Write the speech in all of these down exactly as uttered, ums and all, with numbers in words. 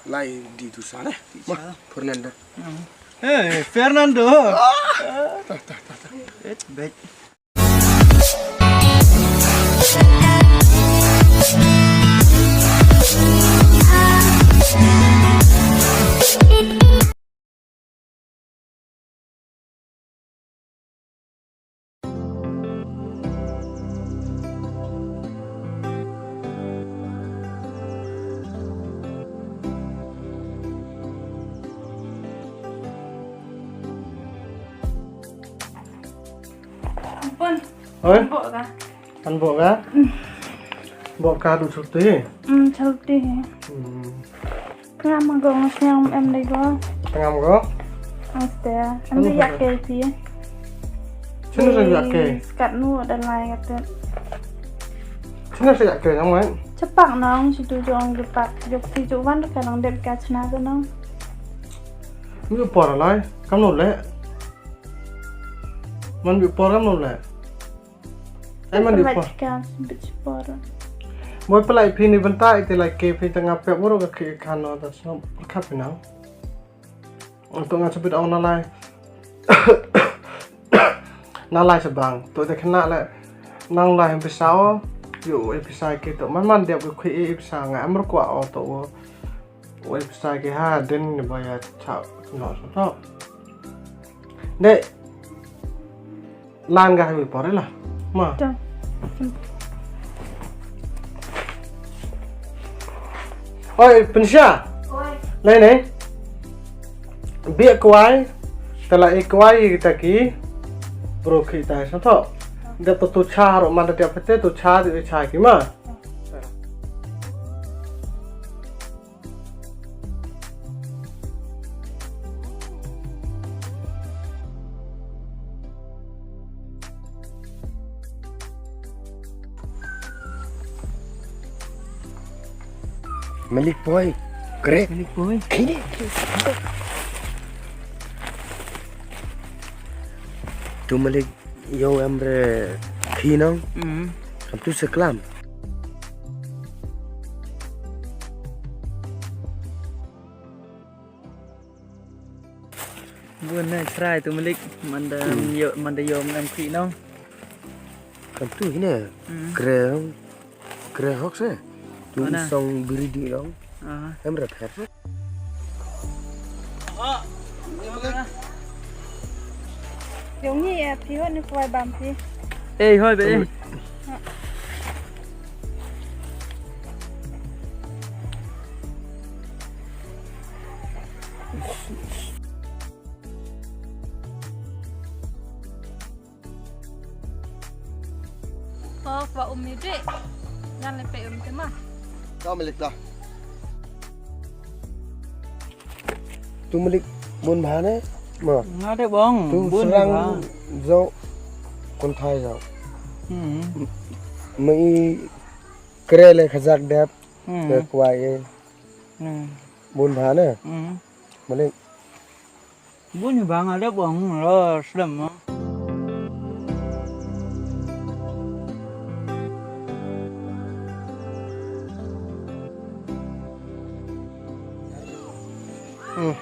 Lai di tu sana. Mah, Fernando. Hey, Fernando. Wait, wait. Ampun. Oi? Bok ka? Kan bok ka? Bok ka du chuti? Hmm, chuti. Hmm. Tengah ma go ngas nyang em dei go. Tengah ma go? Aste. Anu yak ke ti. Sini sa yak ke. Skat nu ada lai kata. Sini sa yak ke nang mai. Cepak nang situ jong cepak. Jok ti jok wan ka nang dep ka chna ka nang. Ni por lai. Kam no le. Man bi por kam no le. Ai man bi por. Ka bit por. Moi pelai phi ni benta ite lai ke phi tanga pep boro ka ki kan no ta sno perkap phi nang. Untuk nga sebit ong na lai. Na lai sebang. Tu te kena le nang lai pisa o. Yo e pisa ke tu man man dia ku kui e pisa nga amr kwa o tu o. O e pisa ke ha den ni baya cha no so to. Dek. Lan ga hami pore la. Ma. Oi, Pynsha. Oi. Lai nei. Bia kwai. Tala e kwai kita ki. Bro kita sa to. Da to tu cha ro ma da dia pete tu cha di cha ki ma. Malik boy, kre. Malik boy. Kini. Tu Malik. Yo em re khi nong. Mm. Kam tu se klam. Bun ne chrai tu Malik manda yo manda yo em khi nong. Kam tu hine. Mm. Kre. Kre hok se. Tu song biri di long. Em ra pher. Yong ni e phi hot ni kwai bam phi. Ei hoi be. Ko kwa um ni dek. Ngan le pe um te ma. Ka Malik dah. Tu Malik bun bha ne? Ma. Nga de bong. Tu bun serang bha. Zo kun thai zo. Hmm. Mei kre le khajak dep. Hmm. Ke kwai e. Hmm. Bun bha ne? Hmm. Malik. Bun hi ba nga dep ong lo slem mo. Hmm.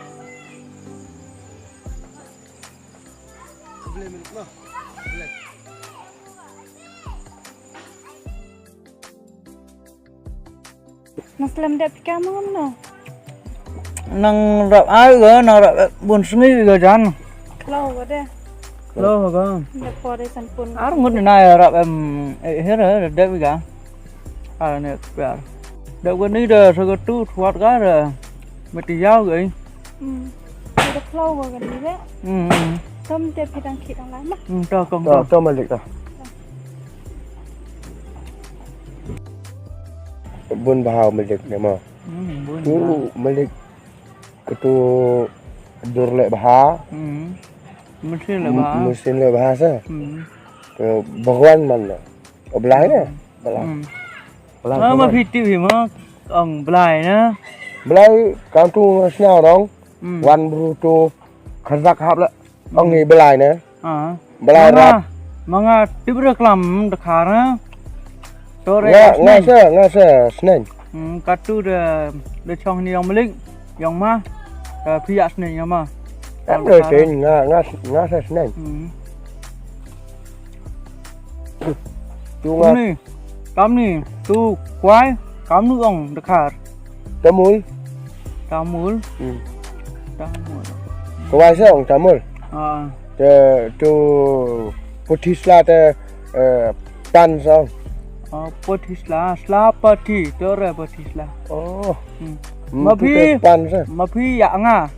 Naslem dep pika mo no. Nang rap ai ga nang rap bun sngi ga jan. Klo ga de. Klo ga. De pore san pun. Ar ngut na ya rap em eh hera dep ga. Ar ne pyar. Dep ga ni da sa ga tu thuat ga da. Mati yau ga. Hmm. Ada flower kan ni deh. Hmm, hmm. Tom te pidang ki dang lama. Hmm, to kong to. To Malik to. Bun bha Malik ne ma. Hmm, bun. Tu bha. Malik ketu dur le bha. Hmm. Mesin le bha. Mesin le bha sa. Hmm. Ke Bhagwan man le. Blai ne. Blai. Hmm. Blai. Ma phi tip hi ma ong Blai na. Blai kam tu sñiaw dong. Hmm. Wan bru tu kharzak hap la. Ong hi Blai na. Ah. Blai rap. Ma nga tip re klam da khar na. To re nga, nga se, nga se sneng. Hmm, katu da da chong ni yong malik, yong ma. Ka phi ya sne yong ma. Em doi ten nga nga nga sa sne. Hmm. Tu nga. Ni, kam ni, tu kwai, kam nu ong dekhar. Tamul. Tamul. Hmm. Tamul. Kwai sa ong tamul. Ah. Te tu puthi sla te, eh, pan sa. Oh, puthi sla, sla puthi, tu re puthi sla. Oh. Hmm. Hmm, ma phi, pan sa. Ma phi ya nga.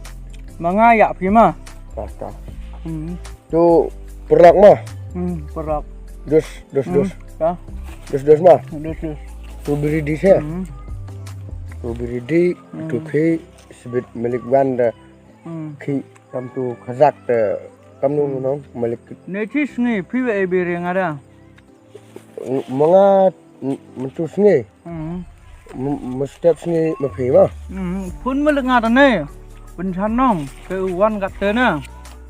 Ma nga ya phi ma. Ta, ta. Hmm. Tu purlok ma. Hmm, purlok. Dus, dus, hmm, dus. Ya. Dus, dus ma. Dus, dus. Tu biridi sa. Hmm. Tu biridi, hmm, tu khi sibit malik wan da. Hmm. Khi kam tu khazak te kam nu, hmm, nong malik. Ne chi sngi phi wa e biri nga da. Manga mentu sngi. Hmm. Mestep sngi ma phi ma. Hmm. Phun malik nga da ne. Pynjan nong ke wan kat te na.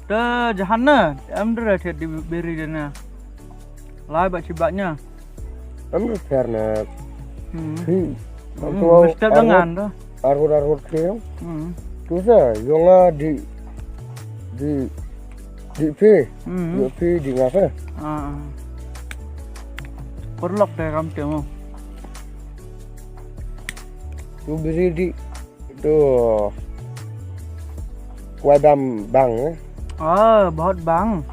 Te jahan na. Em dere te di biri de na. Lai ba chi ba nya. Em dere ter na. Hmm. Phi. Hmm. Mestep dengan da. Arhur arhur kri. Hmm. Tu sa yong a di di di phi. Hmm. Di phi di nga sa. Ah. Purlok te kam te mo. Tu biri di tu kwai bam bang eh. Ah, bahut bang.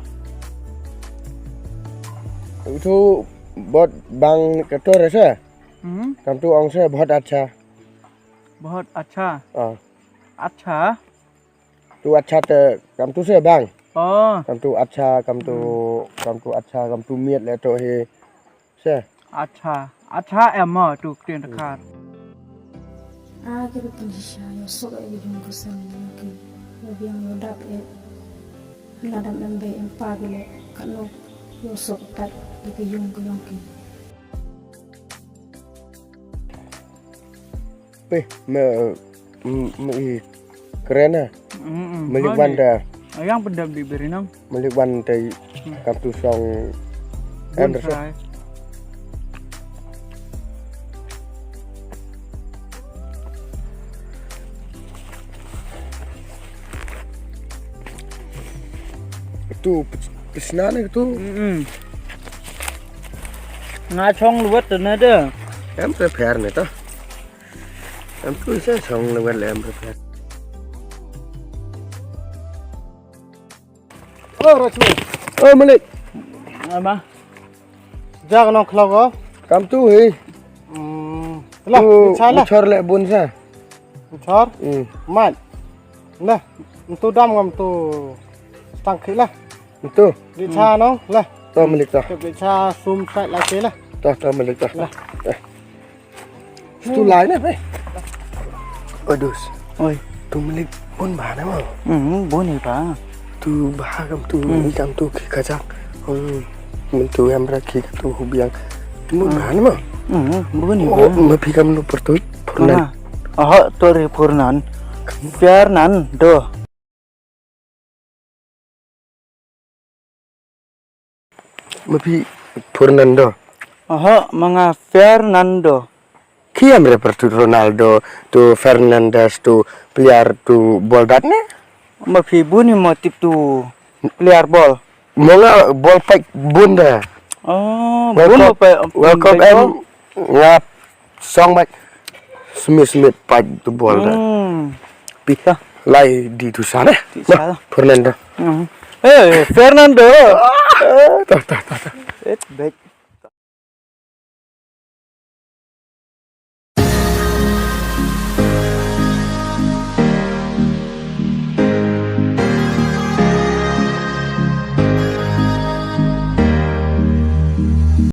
Tu bahut bang katur sa. Hmm. Kam tu ong sa bahut acha. Bahut acha. Ah. Acha. Tu acha te kam tu se bang. Oh. Kam tu acha, kam tu, hmm, kam tu acha, kam tu miet le to he. Se. Acha. Acha em ma tu ktien Dkhar. A ki rupan shisha yo sok e ki jong ka sen yo ki. Yo biang yo dap e. Na dam em be em pa bile. Kano yo sok pat ki jong ki jong ki. Peh, me, me, me i kren ha. Mm-mm. Malik wan da. Ayang pendam di berinang. Malik wan da kam tu song. Bun Anderson. Sai. Tu pis-, pisna ne tu. Mm-mm. Nga chong luwat tu na de. Em prepare ne to. Em tu sa chong luwat le em prepare. Oh, Rachmi. Oh, Malik. Ama. Jak nong khlo ko. Kam tu hi. Hmm. Lah, tu cha lah. Chor le bun sa. Chor? Hmm. Mat. Lah, tu dam ngam tu tang khi lah. Tu. Di cha nong lah. To Malik to. Di cha sum sai lah ke lah. To, to Malik to. Lah. Eh. Stu lai ne pe. Aduh. Oi. Tu Malik bun bha ne ma. Hmm, bun hi bha. Tu bha kam tu, hmm, ni kam tu ki kajak. Hmm. Min tu em ra ki tu hu biang. Bun bha ne ma. Hmm, bun hi bha. Oh, ma phi kam nu pertui. Purnan. Aha, to re Purnan. Fernando. Ma phi Fernando. Aha, ma nga Fernando. Ki em re per tu Ronaldo, tu Fernandes, tu player tu bol dat ne? Ma phi bun hi mo tip tu player bol. Mo nga bol pek bun da. Oh, World bun Cup, mo pek, World Cup pek em bol. Nga song mat Smith Smith pat tu bol da. Hmm. Pi ta. Lai di tu sana. Di sana. Fernando. Hmm. Eh, Fernando. Eh, ta ta ta ta. Eh, baik.